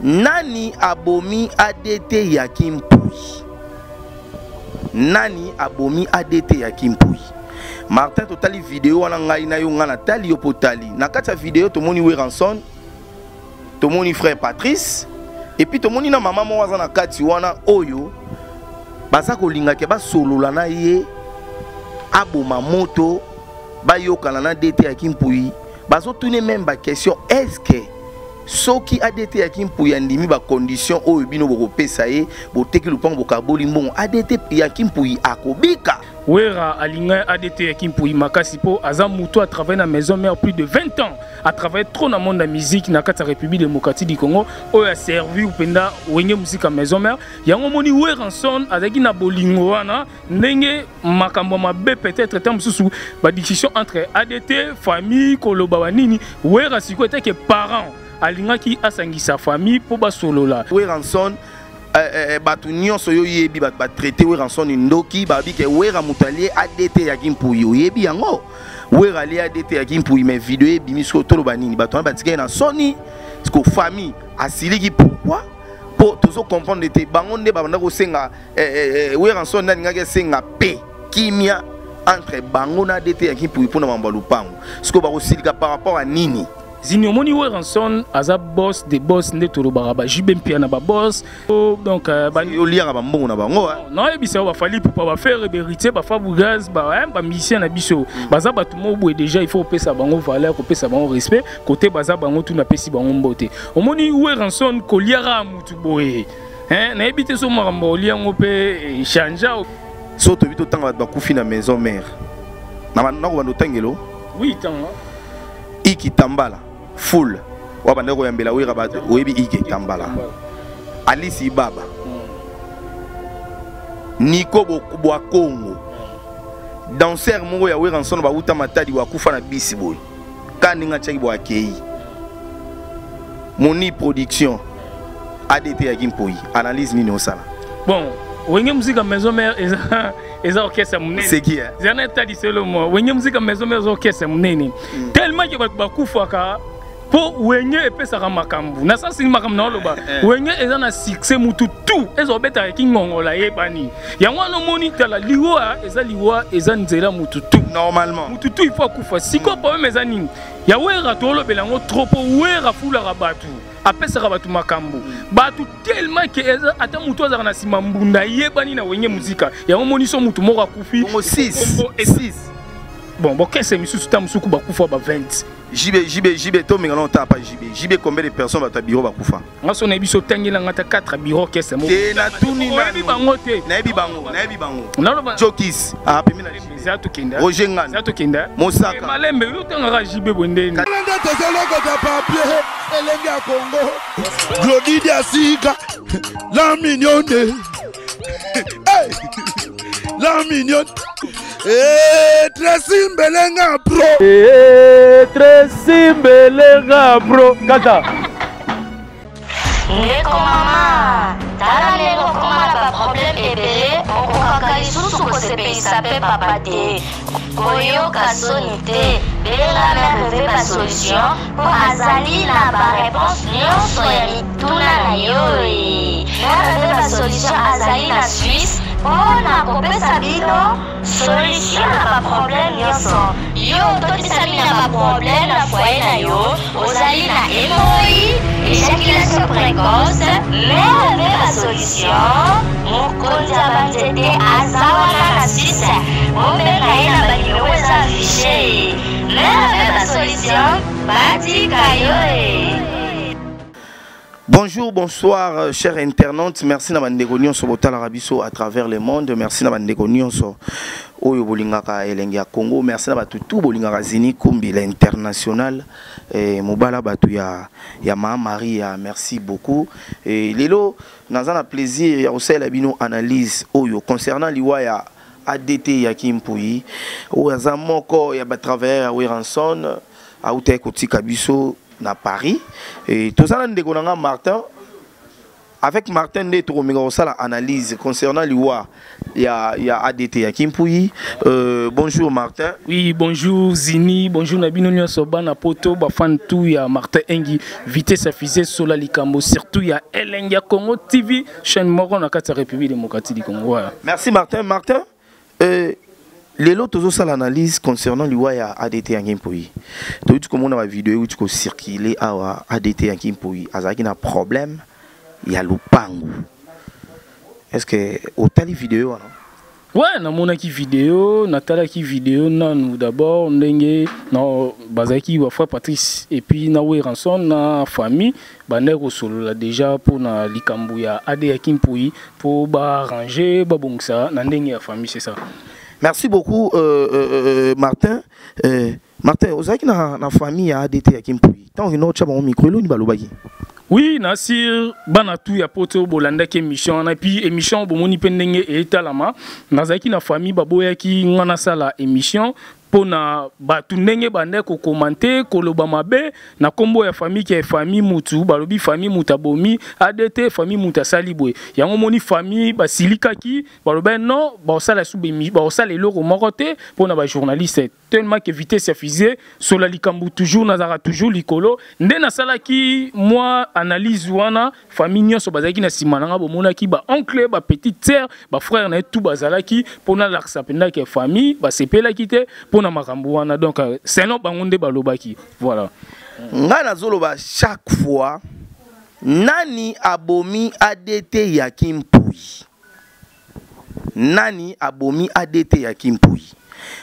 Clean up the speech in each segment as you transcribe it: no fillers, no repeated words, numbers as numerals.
Nani abomi ADT ya Kimpuyi? Nani abomi ADT ya Kimpuyi? Martin totali video wana ngai na yo ngai natali yo potali. Na kati ya video tomoni Werrason, tomoni frère Patrice et puis tomoni na mama moko aza na kati wana oyo baza kolinga ke basolola na ye aboma moto bayokana na DT ya Kimpuyi bazotune meme ba question est-ce que soki adt ya kimpuyi andimi bacondition oyo bino bokopesa ye boteki lupango bokaboli mbongo adt ya kimpuyi akobika. Wera alinga adt ya kimpuyi makasi mpo aza moto a travaille na maison mère plus de 20 ans, a travaille trop na monde ya musique na kati ya République démocratique du Congo oyo a servi mpenza Wenge Musica maison mère. Yango omoni Werrason azalaki na bolingo wana ndenge makambo ya mabe peut-être ntango mosusu badiscussion entre adt famille koloba banini. Wera sikoyo etake parent alingaki asangisa famille mpo basolola. Werrason bato nyonso yo yebi bato batraite Werrason ndoki, babi ke Wera moto alie adt ya Kimpuyi, oyebi yango Wera alie adt ya Kimpuyi, mais video ebimi sikoyo toloba nini? Bato wana batikali na soni siko famille asiliki pourquoi? Po tozo comprendre te bango nde babanda kosenga Werrason nde alingaki esenga pe kimia entre bango na ADT ya Kimpuyi mpona mambo ya lupango, sikoyo bakosilika par rapport à nini? Zini omoni Werrason aza boss de boss nde tolobaka ba JB Mpiana ba boss. Donc oliaka ba mbongo na bango. Nayebisa yo bafali pupa bafere beritier bafabugaz ba musicien na biso baza bato moko boye déjà il faut kopesa bango valeur, kopesa bango respect côté baza bango tu napesi bango mbote. Omoni Werrason koliaka mutu boye nayebi te so makambo olia yango mpe change. So toyebi totanga bato bakufi na maison mère na nako bando otangelo. Oui, tanga. Iki Tambala full wa banda koyambela Wera bato oyebi Iki Tambala, Alice Ibaba, Nico Bwakongo danseur moko ya Werrason bawuta Matadi wakufa na bisi boye ka ndenge atiaki bo akei Moni production ADT ya Kimpuyi analyse nini osala? Bon, Wenge Musica maison mère eza orchestre monene. C'est qui? Eza na etali selo moi. Wenge Musica maison mère eza orchestre monene. Tellement que bato bakufaka po Wenge epesaka makambo. Na sens ni makambo na oloba. Wenge eza na succès mutu tout ezo obetaka kingongola yebani. Yango wana omoni tala liwa eza liwa eza nzela mutu tout. Normalement. Mutu tout il faut akufa. Siko problème eza nini? Ya Wera tolobela yango trop po Wera fulaka bato. Apesaka bato makambo. Bato tellement que eza ata mutu azaka na sima mbunda yebani na Wenge Musica. Yango moni so mutu moko akufi. Bongo 6. 6. Bon, bon kese misusu ta musuku bakufa ba 20. JB JB JB to minga non tapa JB. JB combien de personnes bato bureau bakufa? Nga so na biso tangela nga ta 4 bureau kese mo. Te na tuni na. Oyebi bango te. Na yebi bango, na yebi bango. Naloba Jokis, a pemi na JB. Za tokenda. Roger Ngana. Za tokenda. Mosaka. Malembe yo tangaka JB bondeni. Nde tozolokota papier elenge ya Congo. Glody Diasika, la mignonne. Hey! La mignonne. Eh, Tracy Mbelenga pro. Eh, Tracy Mbelenga pro. Kaka. Ndeko mama, tala ndenge okoma na baproblème ebele, okokaka lisusu kosepelisa mpe papa te. Koyoka soni te, benga mère Veve ba solution mpo azali na ba réponse nyonso ya mituna na yo. Mère Veve ba solution azali na Suisse mpo na kopesa bino solution na ba problème nyonso. Yo ototisami na ba problème na foyer na yo, ozali na hémorroïde, éjaculation précoce, mère Veve ba solution, mokonzi ya banzete aza wana na Suisse, bobenga ye na ba numéro eza affiché. Mère Veve ba solution, batika yo e. Bonjour, bonsoir, chers internautes. Merci na bandeko nyonso botalaka biso à travers le monde. Merci na bandeko nyonso oyo bolingaka elenge ya Congo. Merci na batu tout bolingaka Zini Kumbi l'international et mobala batu ya Ma Maria. Merci beaucoup. Et lelo naza na plaisir ya kosalela bino analyse oyo concernant liwa ya ADT ya Kimpuyi oyo aza moko ya ba travailleurs ya Werrason auta kotika biso na Paris. Et tozala ndeko nanga Martin. Avec Martin nde tokomeka kosala analyse concernant liwa ya ADT ya Kimpuyi. Bonjour Martin. Oui, bonjour Zini, bonjour na bino nyonso bana poto ba fan tout ya Martin Engi, vitesse ya fusée sola likambo surtout ya Elengi ya Congo TV, chaîne moko na kati ya République démocratique du Congo. Voilà. Merci Martin. Martin, lelo tozosala analyse concernant liwa ya ADT ya Kimpuyi. Toyuti komona ba vidéo euti kocirculer awa. ADT ya Kimpuyi azalaki na problème ya lupangu. Est-ce que otali vidéo wana? Ouais, namonaki vidéo, natalaki vidéo nanu d'abord ndenge na bazalaki ba frère Patrice et puis na Werrason na famille bandaki kosolola déjà mpona likambo ya AD ya Kimpuyi mpo baarranger, babongisa na ndenge ya famille, c'est ça. Merci beaucoup Martin. Martin, ozalaki na famille ya ADT ya Kimpuyi. Ntango okende otya bango micro, eloni balobaki? Oui, nasir bana tu ya poto bolandaki émission wana, puis émission bomoni mpe ndenge etalama. Nazalaki na famille, baboyaki nga nasala émission mpona bato ndenge bande kocommenter, koloba mabe na nkombo ya famille, ke famille mutu balobi famille mutu abomi ADT, famille mutu asali boye. Yango moni famille basilikaki, balobi non, baosala su baosala eloko moko te mpona bajournaliste, tellement que vitesse ya fusée sola likambo toujours nazalaka toujours likolo. Nde nasalaki mwa analyse wana, famille nyonso bazalaki na nsima na nga, bomonaki baoncle, bapetite sœur, bafrère na ye tout bazalaki mpona lakisa mpenza ke famille basepelaki te mpona makambo wana. Donc selon bango nde balobaki, voilà. Ngai nazoloba chaque fois, nani abomi ADT ya Kimpuyi? Nani abomi ADT ya Kimpuyi?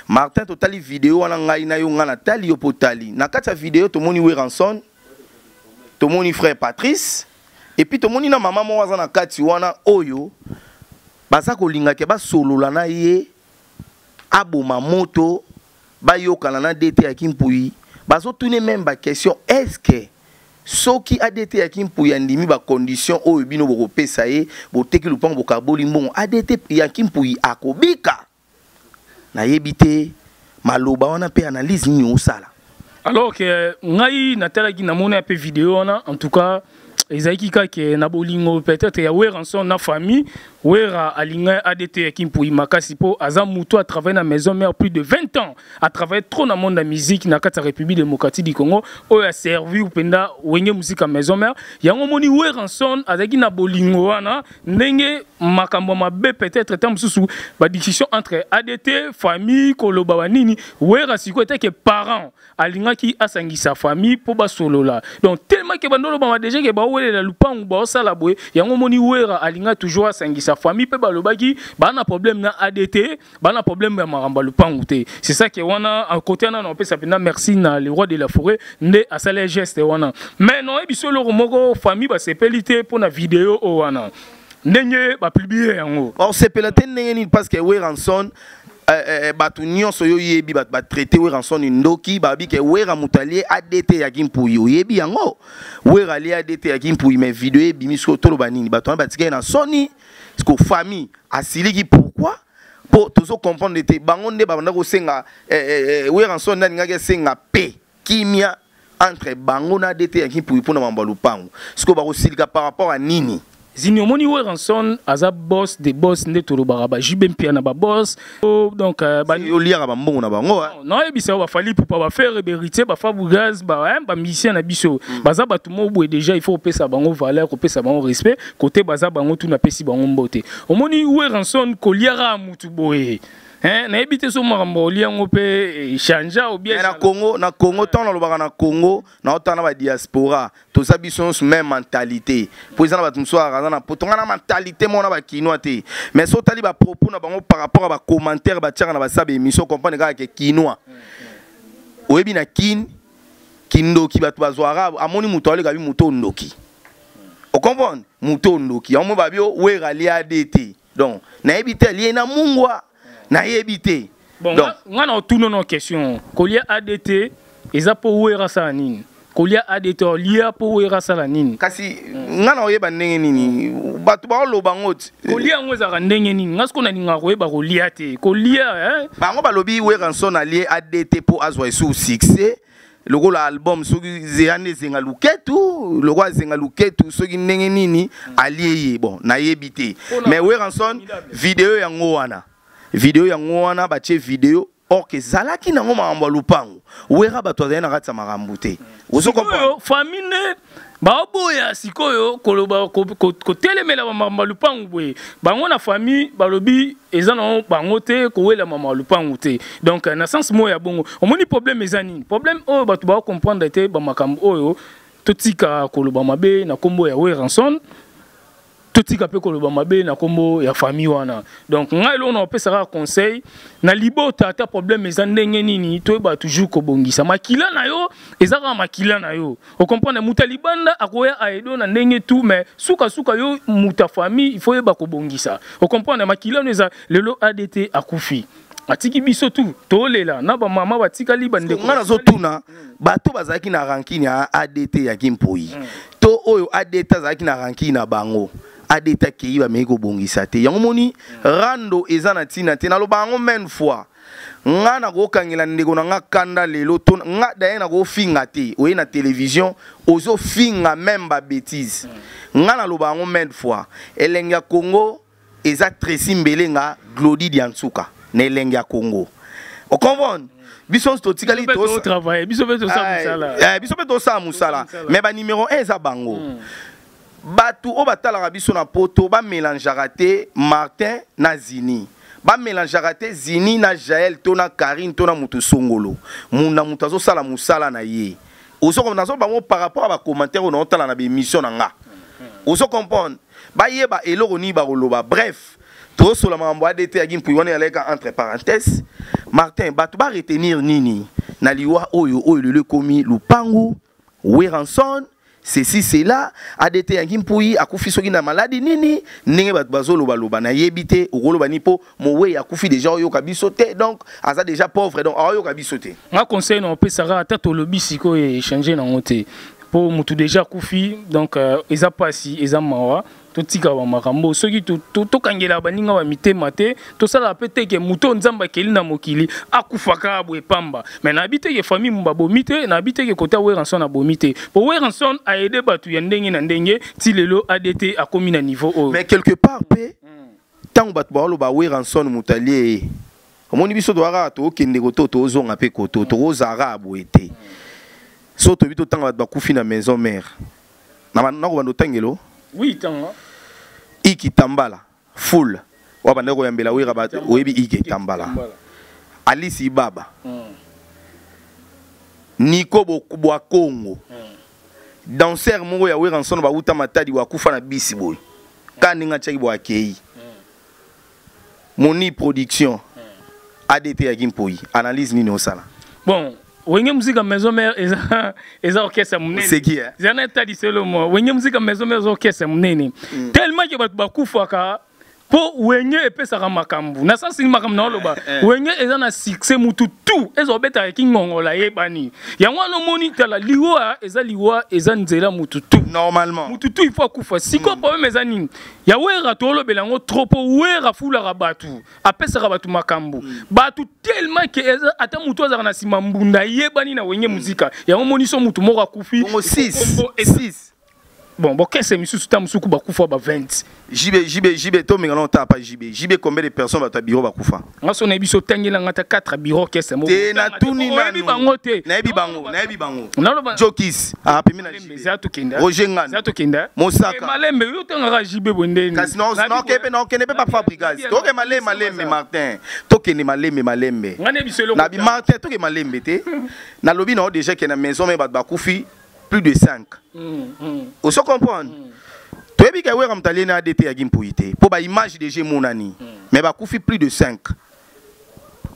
Martin, totali vidéo wana ngai na yo, ngai natali, yo mpo tali. Na kati ya vidéo tomoni Werrason, tomoni frère Patrice et puis tomoni na mama moko aza na kati wana oyo baza kolingaka basolola na ye, aboma moto, bayokana na ADT ya Kimpuyi. Bazotuna même baquestion: est ce que soki ADT ya Kimpuyi andimi bacondition oyo bino bokopesa ye, boteki lupango, bokaboli mbongo, ADT ya Kimpuyi akobika? Nayebi te maloba wana mpe analyse nini osala. Alors que ngai natalaki, namoni mpe vidéo wana, en tout cas ezalaki kaka na bolingo peut-être ya Werrason na famille. Wera alinga ADT ya Kimpuyi makasi mpo aza mutu atravaille na maison mère plus de 20 ans, atravaille trop na monde ya musique na kati ya République démocratique du Congo, oyo aservi mpenza Wenge Musique ya maison mère. Yango moni Werrason azalaki na bolingo wana, ndenge makambo mabe peut-être ta mosusu badiscussion entre ADT, famille, koloba banini. Wera sikoyo eteke parent alingaki asangisa famille mpo basolola. Donc tellement ke bandolobama déjà ke baowelela lupangu, baosala boye, yango moni Wera alinga toujours asangisa famille mpe balobaki baa na problème na ADT, baa na problème ya makambo ya lupangu te. C'est ça ke wana côté wana naopesa mpenza merci na le roi de la forêt nde asali geste wana. Mais naoyebi so eloko moko, famille basepeli te mpo na vidéo oyo wana ndenge bapublier yango. Osepela te ndenge nini? Parce que Werrason, bato nyonso oyo oyebi, bato batraiter Werrason ndoki, babi ke Wera moto alie ADT ya Kimpuyi. Oyebi yango, Wera alie ADT ya Kimpuyi, mais vidéo ebimi sikoyo, toloba nini? Bato wana batikali na soni. Siko famille asiliki pourquoi? Mpo tozo comprendre te. Bango nde babanda kosenga Werrason nde alingaki esenga pe kimia entre bango na ADT ya Kimpuyi mpona mambo ya lupango. Sikoyo bakosilika par rapport à nini? Zini, omoni Werrason aza boss de boss, nde tolobaka baJB Mpia na baboss, donc oliaka bambongo na bango. Naoyebisa yo, baFally Ipupa, baFerre, Héritier, baFabregas, bamusicien na biso baza bato moko boye déjà il faut kopesa bango valeur, kopesa bango respect. Côté baza bango tu, napesi bango mbote. Omoni Werrason koliaka ya mutu boye, nayebi te so makambo olia yango mpe change ou bien. Na Congo, na Congo, ntango nalobaka na Congo, naotala na badiaspora, toza biso nyonso même mentalité, po eza na bato mosusu aza na poto, nga na mentalité moko na bakinois te. Mais so otali bapropos na bango par rapport à bacommentaire batiaka na basala baémission, comprendre kaka ke kinois oyebi na kine kindoki. Bato bazwaka, amoni moto aleka bi moto ondoki, ocomprendre moto ondoki yango mo babi Wera alia ADT. Donc nayebi te, alie na mungwa, nayebi te. Bon, nga na otuna no question: kolia ADT eza mpo Wera asala nini? Kolia ADT, olia mpo Wera asala nini? Kasi nga na oyeba ndenge nini bato baoloba ngo ti. Kolia yango ezalaka ndenge nini? Nga siko nalingaka koyeba kolia te, kolia. Bango balobi Werrason alie ADT mpo azwa esu succès. Lokola album soki zeya nde zenga luketu, lokola zenga luketu soki ndenge nini alie ye, bon nayebi te. Mais Werrason, video yango wana, video yango wana batie video, or que ezalaki nango makambo ya lupango. Wera bato azali na kati ya makambo te. Ozo comprendre? Famille nde baoboya sikoyo koloba, kotelemela bamakambo ya lupangu boye. Bango na famille balobi eza na bango te, kowela mama ya lupangu te. Donc na sens moko ya bongo, omoni problème eza nini? Problème oyo bato baocomprendre te, bamakambo oyo totika koloba mabe na nkombo ya Werrason, totika mpe koloba mabe na nkombo ya famille wana. Donc ngai eloko na opesaka conseil na libota, ata problème eza ndenge nini, toyeba toujours kobongisa. Makila na yo eza kaka makila na yo, ocomprendre? Moto ya libanda akoya aedo na ndenge tu, mais sukasuka yo moto ya famille, il faut oyeba kobongisa, ocomprendre? Makila no eza. Lelo ADT akufi, atiki biso tu tolela na bamama batikali, bandeko. Nga nazotuna, bato bazalaki na rancune ya ADT ya Kimpoi to oyo ADT azalaki na rancune na bango, ADT akei, bameki kobongisa te. Yango moni rando eza na ntina te. Naloba yango maine fois, nga nakokangela ndeko na nga kanda lelo to nga daye nakofinga te. Oye na télévision, ozofinga même babêtise. Nga naloba yango maine fois, Elengi ya Congo eza Tracy Mbelenga, Glodi Diantsuka na Elengi ya Congo, ocomprendre? Biso nyonso totikali. Biso mpe tosala mosala. Biso mpe tosala mosala, mais banuméro 1 eza bango. Bato oyo batalaka biso na Poto, bamélangeaka te Martin na Zini, bamélangeaka te Zini na Jael to na Karine to na moto songolo. Muna moto azosala mosala na ye. Nazo bango par rapport à bacommentaire oyo naotala na baémission na nga, ozo comprendre? Bayeba eloko nini bakoloba. Bref, tozosola makambo ADT yaki mpui wana yaleka entre parenthèse. Martin, bato baretenir nini na liwa oyo, oyo lelo ekomi lupangu, Werrason, ceci cela, ADT yangi mpui akufi soki na maladi nini, ndenge bato bazolobaloba, nayebi te. Okoloba nini? Mpo mowei akufi déjà, oyoka biso te, donc aza déjà pauvre, donc aoyoka biso te. Nga conseil na opesaka, ata tolobi sikoyo, échange nango te, mpo motu déjà akufi. Donc eza mpasi, eza mawa. Totika bamakambo, soki tokangela baninga ba mitema te, tosalaka mpe te ke moto oyo Nzambe akeli na mokili akufaka boye pamba. Mais nayebi te ke famille mo babomi te, nayebi te ke kota Werrason abomi te, po Werrason aide bato ya ndenge na ndenge ti lelo ADT akomi na niveau oyo. Mais quelque part mpe, ntango bato baoloba Werrason moto alie ye, omoni biso toza kaka tookende koto, tozonga mpe koto, tokozala kaka boye te. So toyebi, totanga bato bakufi na maison mère, nakobanda otangelo. Oui, tanga. Iki Tambala full oyo bandaki koyambela Wera, oyebi Iki Tambala, Alisi Ibaba, Niko Bwa Congo, danser moko ya Werrason, bauta Matadi, bakufa na bisi boye ka ndenge atiaki bo akei. Moni production ADT yaki mpoi, analyse nini osala? Bon, Wenge Musica Maison Mère eza orchestre monene. C'est qui, hein? Eza na etali selo. Wenge Musica Maison Mère eza orchestre monene tellement ke bato bakufaka mpo Wenge epesaka makambo na sansi. Makambo na oloba, Wenge eza na succès, mutu tu eza obetaka kingongola, yebani yango wana. Omoni, tala, liwa eza liwa, eza nzela mutu tu. Normalement. Mutu tu il faut akufa. Sikoyo problème eza nini? Ya Wera tolobela yango trop, mpo Wera afulaka bato, apesaka bato makambo, bato tellement ke eza ata mutu azalaka na nsima mbunda ayebani na Wenge Muzika. Yango omoni so mutu moko akufi. Bongo 6 6. Bon, bokese misusu ta mosuku bakufa ba 20. JB, JB, JB, tomenga na otapa JB. JB, combien de personnes bato ya bureau bakufa? Nga so nayebi so otangelanga ata 4 bureau orchestre moko. Te, natuni. Oyebi bango te. Nayebi bango, nayebi bango. Naloba. Jokis apemi na Malembe, JB. eza tokenda. Roger Ngani. Eza tokenda. Mosaka. Eh, malembe, yo otangaka JB boye ndeni. Kasi naokende naokende mpe bafabrigaz. Toke malembe malembe, Martin, tokende malembe malembe. Nga nayebi so eloko. Nabi Martin, toke malembe te. Nalobi na yo déjà ke na maison me bato bakufi plus de 5. Ozo comprendre? Toyebi ke Wera moto alieni ADT yaki mpui te, mpo baimage déjà emonani, mais bakufi plus de 5.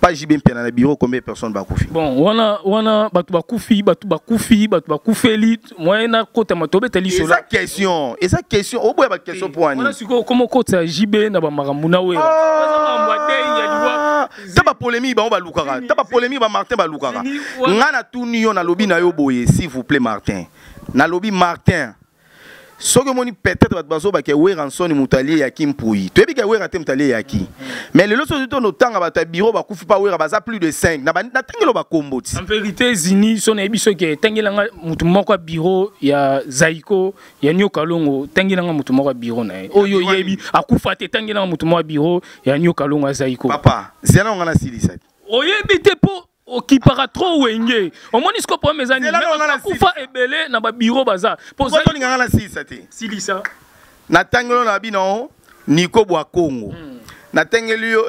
Pas JB Mpiana, na bureau combien de personnes bakufi? Bon, wana wana bato bakufi, bato bakufi, bato bakufeli, moyen nakotama, tobeta lisola. Eza question, eza question oboya baquestion mpo wana wani. Sikoyo okoma okotisa JB na bamakambo na Wera. Eza makambo ya dei ya liwa. Ta bapolémique bango balukaka, ta bapolémique bamartin balukaka. Zini, Nga natuni yo, nalobi na yo boye, s'il vous plaît Martin, nalobi Martin, Soki omoni peut-être bato bazobaka Werrason moto alie yaki mpui, toyebi ke Wera te moto alie yaki. Mais lelo soki tonotanga bato ya bureau bakufi pa Wera, baza plus de 5 na natangelo bakombo ti. En vérité, Zini, so nayebi soki etangelanga motu moko ya bureau ya Zaiko ya Nyoka Longo, tangelanga motu moko ya bureau na ye oyo oyebi akufa te, tangelanga motu moko ya bureau ya Nyoka Longo ya Zaiko. Papa, zela ngo na silisa. Oyebi te mpo okipaka trop Wenge. Omoni siko problème eza nini? Zela na nga na Akufa ebele na babureau baza po po tolinganga na silisa te. Silisa. Natangelo na bino Niko Bwa Kongo, natangeli yo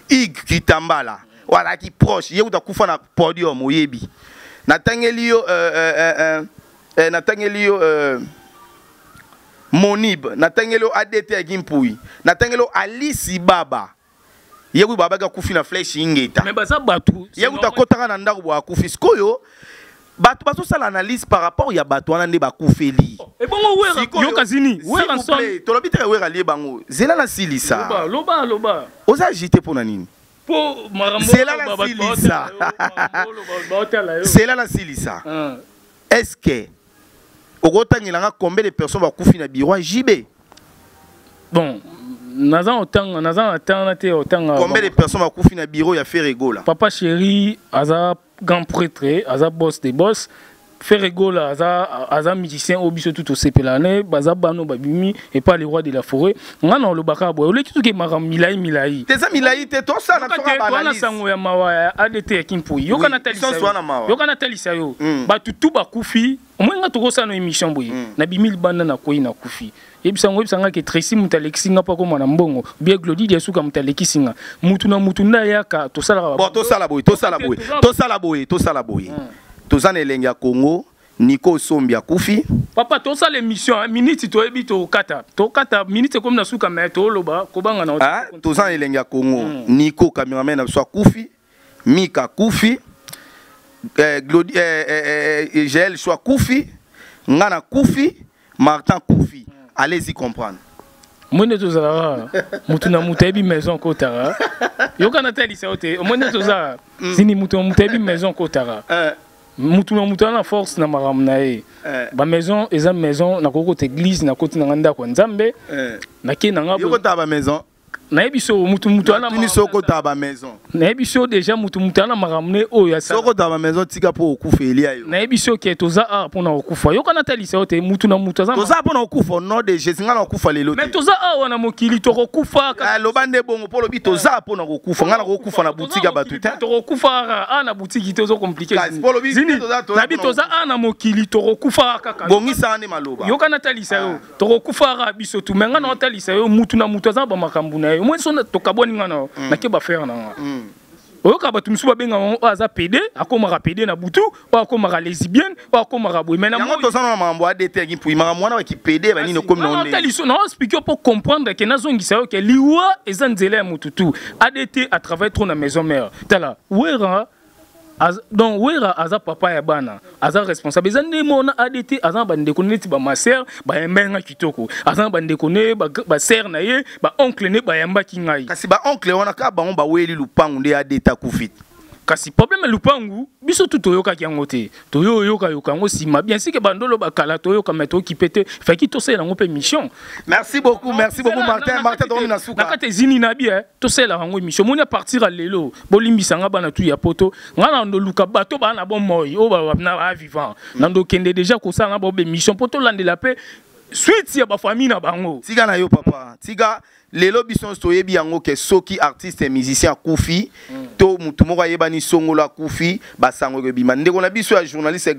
Ig Kitambala oyo azalaki proche ye kuta kufa na podium, oyebi. Natangeli yo natangeli yo Monib, natangeli yo ADT ya Gimpui, natangeli yo Alisi Baba, ye kutu babaki akufi na flèche ingeta. Mais baza bato. Ye kutu akotaka na ndako boye akufi. Sikoyo bato bazosala analyse par rapport ya bato wana nde bakufeli. Ebongo Wera? Yoka Zini, S'il vous Werrason. plaît, tolobi te Wera lie bango. Zela na silisa. Loba, loba, loba. Oza agité mpo na nini? Mpo makambo Zela na bato silisa. baotala yo, makambo oyo baotala yo. Zela na silisa. Ah. Est ce que okotangelanga combien de personnes bakufi na bureau ya JB? Bon, naza otanga, naza na tanga te otanga. Combien de personnes bakufi na bureau ya Ferre Gola? Papa Chéri aza grand prêtre, aza boss de boss. Ferre Gola aza musicien oyo biso tu tosepela ne baza bano babimi epa le roi de la forêt. Nga na olobaka boye, oleki tuke makambo milai milai. Te, eza milai te, tosala Yoka toka te, towana baanalyse. Sango ya mawa ya ADT ya Kimpui, yoka Oui, natalisa biso yo. wana mawa. Yoka natalisa yo. Bato tu bakufi omoi nga tokosala no émission boye, nabimi libanda, nakwei, nakufi. Yebisa ngo, yebisa nga ke Tracy moto alekisi nga mpo akóma na mbongo bien, Glodi Diasuka moto alekisi nga. Mutu na mutu nde ayaka tosalaka. Bon, tosala boye, tosala boye, tosala boye, tosala boye. Toza na elenge ya Congo, Niko Osombi akufi. Papa, tosala émission hein, minute toyebi tokata, tokata minute ekomi na suka, mais toloba kobanga na. Ah, toza na elenge ya Congo. Niko cameraman na biso akufi, Mika akufi, Glodi, Gel so akufi, nga na kufi, Martin kufi. Allez-y comprendre. Moi nde tozalaka mutu na mutu ayebi maison kotaka. Yoka natalisa yo te, omoi nde toza zini, mutu na mutu ayebi maison kotaka. Mutu na mutu aza na force na makambo na ye. Bamaison eza maison, nakoki kota église, nakoti nanga ndako ya Nzambe, nakei nanga. Yo kotaka bamaison? Nayebi so mutu mutu aza na Tuni so okotaka bamaison. Nayebi so déjà mutu mutu aza na makambo ne oyo asala. So okotaka bamaison, tika mpo okufa elia yo. Nayebi so ke toza awa mpona kokufa. Yoka natalisa yo te, mutu na mutu aza Toza mpona kokufa au nom de Jésus, nga na kokufa lelo Mais te. toza awa na mokili, tokokufa kaka. Ah, loba nde bongo mpo olobi toza mpona kokufa. Nga na kokufa na boutique ya bato te. Tokokufa kaka awa na boutique te, ozo compliqué. Kasi, mpo olobi Zini, toza nabi mpona toza awa na mokili, tokokufa kaka. Bongisaka nde maloba. Yoka natalisa yo, tokokufa kaka biso tu. Me nga na otalisa yo, mutu na mutu aza na bamakambo na ye. Omoi so tokabwani, nga na yo nake bafrère na nga. Oyoka bato mosusu babengaka bango oyo aza pédé, akomaka pédé na butu, oyo akomaka lesbienne, oyo akomaka boye, mais na Yango toza na makambo ADT yaki mpui, makambo wana bakipede banini okomi na onde. Natali na expliquer mpo comprendre ke nazongisa yo ke liwa eza nzela ya motu tu. ADT a travaille trop na maison mère. Tala Wera, donc Wera aza papa ya bana, aza responsable. Eza nde mona ADT aza na bandeko neti bamasere bayamba nga kitoko, aza na bandeko ne basere na ye, baoncle ne bayambaki ngai. Kasi baoncle wana kaka bango baweli lupangu nde ADT akufi. Kasi problème ya lupangu, biso tu toyokaki yango te, toyoyokayoka yango nsima. Bien sûr ke bandolo bakala toyoka, mais tokipe te, faki tosalela yango mpe mission. Merci beaucoup, merci beaucoup Martin. Martin, tokomi na Na suka. Kati ezini na bi tosalelaka yango émission. Moni, à partir ya lelo, bolimbisanga bana tu ya poto, nga na ndoluka bato baa na bomoi oyo na baa vivant, na ndokende déjà kosala na bao émission mpo tolandela mpe suite ya bafamille na bango. Tika na yo papa, tika. Lelo biso nyonso toyebi yango ke soki artiste musicien akufi to mutu moko ayebani songolo akufi, basango ekobima. Ndeko na biso ya journaliste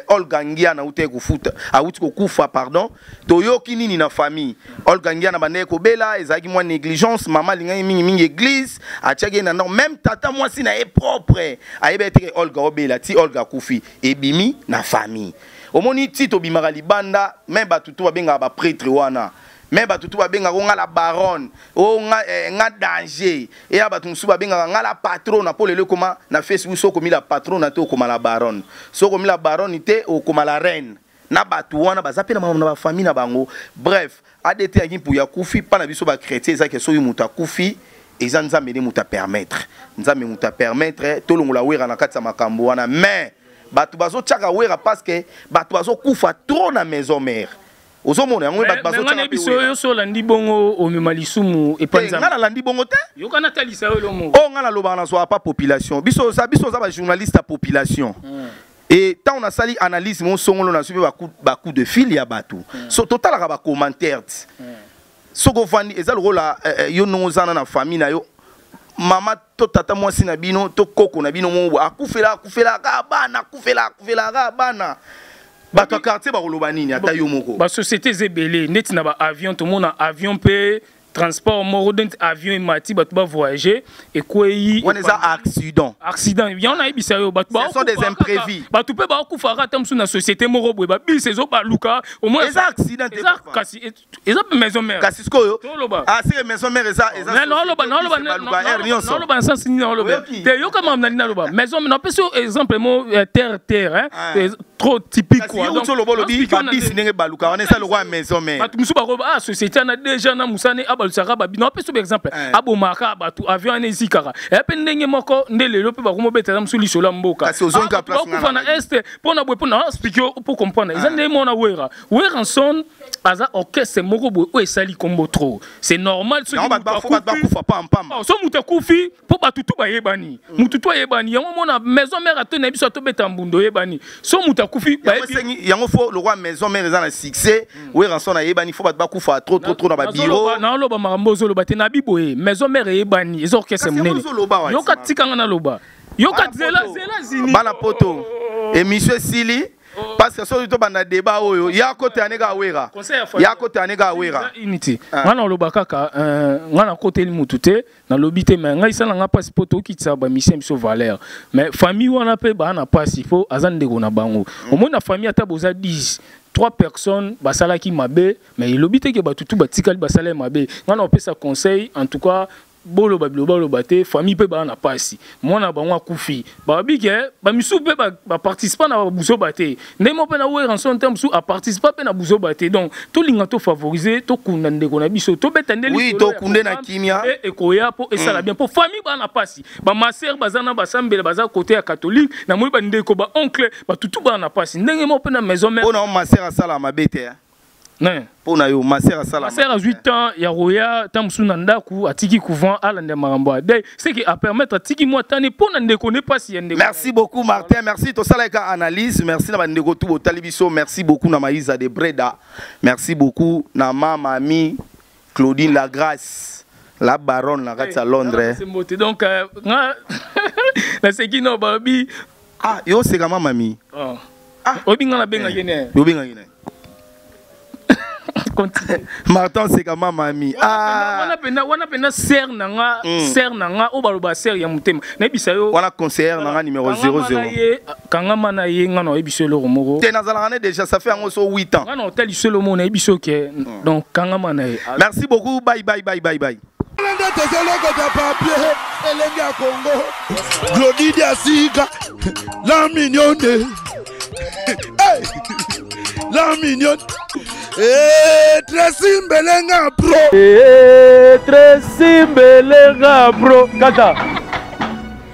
Olga Ngiana auti kofuta, auti kokufa, pardon, toyoki nini na famille Olga Ngiana? Bandeki kobela, ezalaki mwa négligence. Mama alingaki mingimingi église, atiaki ye na ndako. Même tata mwasi na ye propre ayebi ete ke Olga obela ti Olga akufi, ebimi na famille. Omoni ti tobimaka libanda, me bato to babengaka baprêtre wana, me bato tu babengaka nga la baronne o nga, nga danger. Eya bato mosusu babengaka nga la patrona, mpo lelo ekoma na Facebook, so okomi la patrona te, okoma la baronne, so okomi la baronne te, okoma la reine. Na bato wana baza mpe na makambo na bafamille na bango. Bref, ADT yaki mpuya akufi. Mpa na biso bachrétien, ezaki soki moto akufi, eza Nzambe nde moto apermettre, Nzambe moto apermettre. Tolongola Wera na kati ya makambo wana, mais Bato bazotiaka Wera parce que bato bazokufa trop na maison mère. Ozomona yango, bato bazotiaka. Biso yo so olandi bongo, omema lisumu epa. Ngai nalandi bongo te. Yoka, natalisa yo eloko. Oyo ngai nalobaka, nazwaka pa population. Biso oza, biso oza bajournaliste ya population. Et ntango nasali analyse mo songolo, nazwi mpe bacoup de fil ya bato. So totalaka bacommentaire ti soki ovandi, eza lokola yo ndongo oza na famille na yo, mama to tata, mwasi na bino to koko na bino moko akufela, akufelaka bana, akufela, akufelaka bana, bato ya quartier bakoloba nini? Ata yo moko. Basociété eza ebele, neti na baavion, tomona avion mpe transport moko neti avion emati bato bavoyage, ekwei. Wana eza accident. Accident yango nayebisa yo, bato. Ce sont des imprévus. Bato mpe bakufaka ata mosusu na société moko boye, babisi ezobaluka. Eza accident te. Eza, kasi eza mpe maison mère. Kasi sikoyo Toloba. Aseke maison mère eza Naloba, naloba. Nyonso. Naloba na sens nini? Naloba te, yoka makambo nali naloba. Maison, napesi yo exemple mo terre terre, hein, trop typique quoi. Donc oloba, olobi babisi ndenge baluka wana eza lokola maison mère. Bato mosusu bakoba: ah, société wana déjà na mosani abalusaka babi. Napesi yo exemple, abomaka bato, avion wana ezikaka, eya mpe ndenge moko nde lelo mpe bakomobetela mosusu lisolo ya mboka. Bakufa na Est mpona boye, mpona explique yo pour comprendre, eza ndenge moko na Wera. Werrason aza orchestre moko boye oyo esali kombo trop, c'est normal. Soki bakufa pampamba. So moto akufi mpo bato tu bayebani, motu tu ayebani yango mona maison mère ato na biso atobeta mbunda, oyebani so moto akufi. Yango faut lokwa maison mère eza na succès, Werrason ayebani, faut bato bakufa trop trop trop na babiro. Naoloba makambo ozoloba te. Nabi boye, maison mère eyebani, eza orchestre monene. Yoka, tikanga naloba, yoka, zela zela zini. Bana poto, émission esili parce que soki tobanda débat oyo ya kota ane kaka Wera, ya kota ane kaka Wera. Unité, ngai naloba kaka, ngai nakoteli mutu te, nalobi te, mais ngai esala nga mpasi mpo tokitisa bamusicien biso valeur. Mais famille wana mpe baa na mpasi mpo aza ndeko na bango. Omoni na famille, ata boza 10, trois personnes basalaki mabe, mais elobi te ke bato tu batikali basala mabe. Ngai na opesa conseil, en tout cas boloba biloba, oloba te, famille mpe baa na mpasi, mwana bango akufi, babi ke bamisusu mpe baparticipa na buzoba te, ndenge moko mpe na Werrason te, mosusu aparticipa mpe na buzoba te. Donc tolinga tofavoriser, tokunda ndeko na biso, tobeta nde. Oui, tokunde na kimia. Ekoya mpo esala bien, mpo famille baa na mpasi, bamasere baza na basambela, baza côté ya catholique, namoni bandeko, baoncle, batutu baa na mpasi, ndenge moko mpe na maison mère. Mpo na masere asala mabe te? Mpo na yo, masere asala? Masere azwi temps ya koya ta mosusu na ndako, atiki couvent, alanda makambo ya deuil, ce qui apermettre atiki mwa tani mpo na ndeko ne mpasi ya ndeko. Merci beaucoup Martin, merci. Tosalaka analyse. Merci na bandeko tu botali biso. Merci beaucoup na Maïsa de Breda, merci beaucoup na mama ami Claudine La Grâce, la baronne na kati ya Londres. Donc nga naseki no balobi. Ah, yo oseka mama mi. Oh. Ah, oyebi nga nabengaki ne. Yo obengaki ne. Martin oseka mama mi. Ah, wana pena sœur na nga, sœur na nga oyo baloba sœur ya motema, nayebisa yo. Wana conseillère na nga numéro 00. Kangama na ye, nga na oyebisa yo eloko moko. Te, nazalaka ne déjà, ça fait yango so 8 ans. Nga na otali so eloko moko, nayebi so ke donc kangama na ye. Merci beaucoup, bye bye bye bye bye. Nde tozolokota papier, elenge ya Kongo, Glodidi asika la mignonne, hey! La mignonne. Hey, Tracy Mbelenga pro. Hey, Tracy Mbelenga pro kata.